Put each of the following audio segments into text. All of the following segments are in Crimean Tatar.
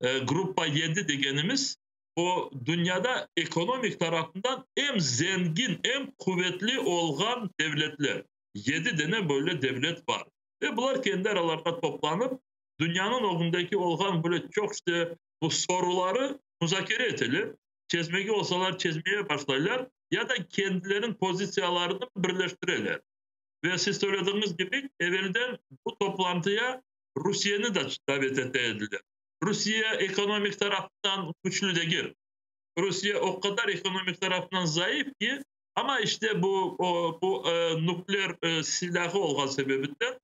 Gruppa 7 degenimiz, o dünyada ekonomik tarafından em zengin, em quvetli olğan devletler. 7 dane böyle devlet bar. Ve bular kendi aralarında toplanıp, dünyanıñ ögündeki olğan böyle çoq işte bu soruları muzakere eteler. Çezmege olsalar çezmeye başlaylar ya da kendileriniñ pozitsiyalarını birleştireler. Ve siz söylediğiniz gibi evelden bu toplantıya Rusiyeni de davet ete ediler. Rusiye ekonomik taraftan küçlü degil. Rusiye o qadar ekonomik taraftan zayıf ki, amma işte bu o, bu nükleer silahı olğan sebebinden,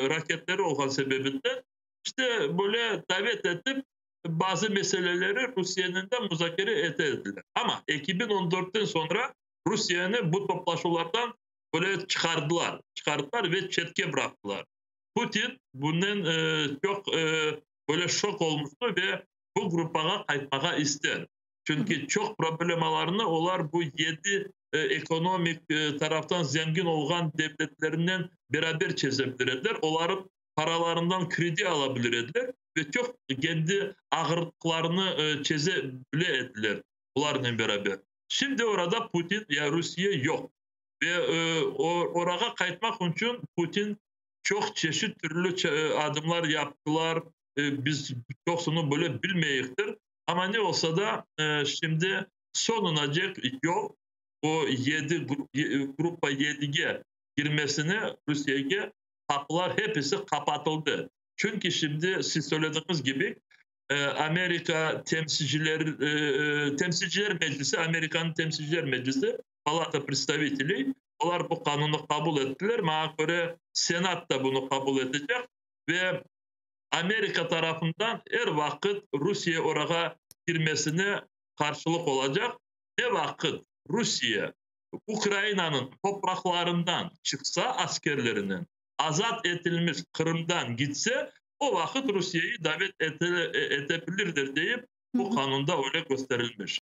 raketleri olğan sebebinden işte böyle davet etip bazı meseleleri Rusiyenen de muzakere ete ediler. Amma 2014-ten soñra Rusiyeni bu toplaşuvlardan böyle çıqardılar. Çıqardılar ve çetke bıraqtılar. Putin bundan çoq böyle şok olmuştı ve bu gruppağa qaytmağa ister. Çünki çoq problemalarını olar bu 7 ekonomik taraftan zengin olğan devletlerinen beraber çezebilir ediler. Olarnıñ paralarından kredi alabilir ediler ve çoq kendi ağırlıqlarını çeze bile ediler bularnen beraber. Şimdi orada Putin ya Rusiye yoq. Ve orağa qaytmaq içün Putin çoq çeşit türlü adımlar yaptılar. Biz çoqsını böyle bilmeyiktir. Amma ne olsa da şimdi soñunacek yol o 7 gruppa 7-ge girmesine Rusiyege qapılar hepisi qapatıldı. Çünki şimdi siz söylediğiniz gibi Amerika temsilciler meclisi, Amerikanıñ temsilciler meclisi, Palata представителей, olar bu qanunı qabul ettiler. Maña köre Senat da bunı qabul etecek ve Amerika tarafından er vaqıt Rusiye orağa kirmesine qarşılıq olacaq. Ne vaqıt Rusiye Ukrainanıñ topraqlarından çıqsa askerlerinen, azat etilmiş Qırımdan gitse, o vaqıt Rusiyeyi davet etebilirler deyip bu qanunda öyle kösterilmiş.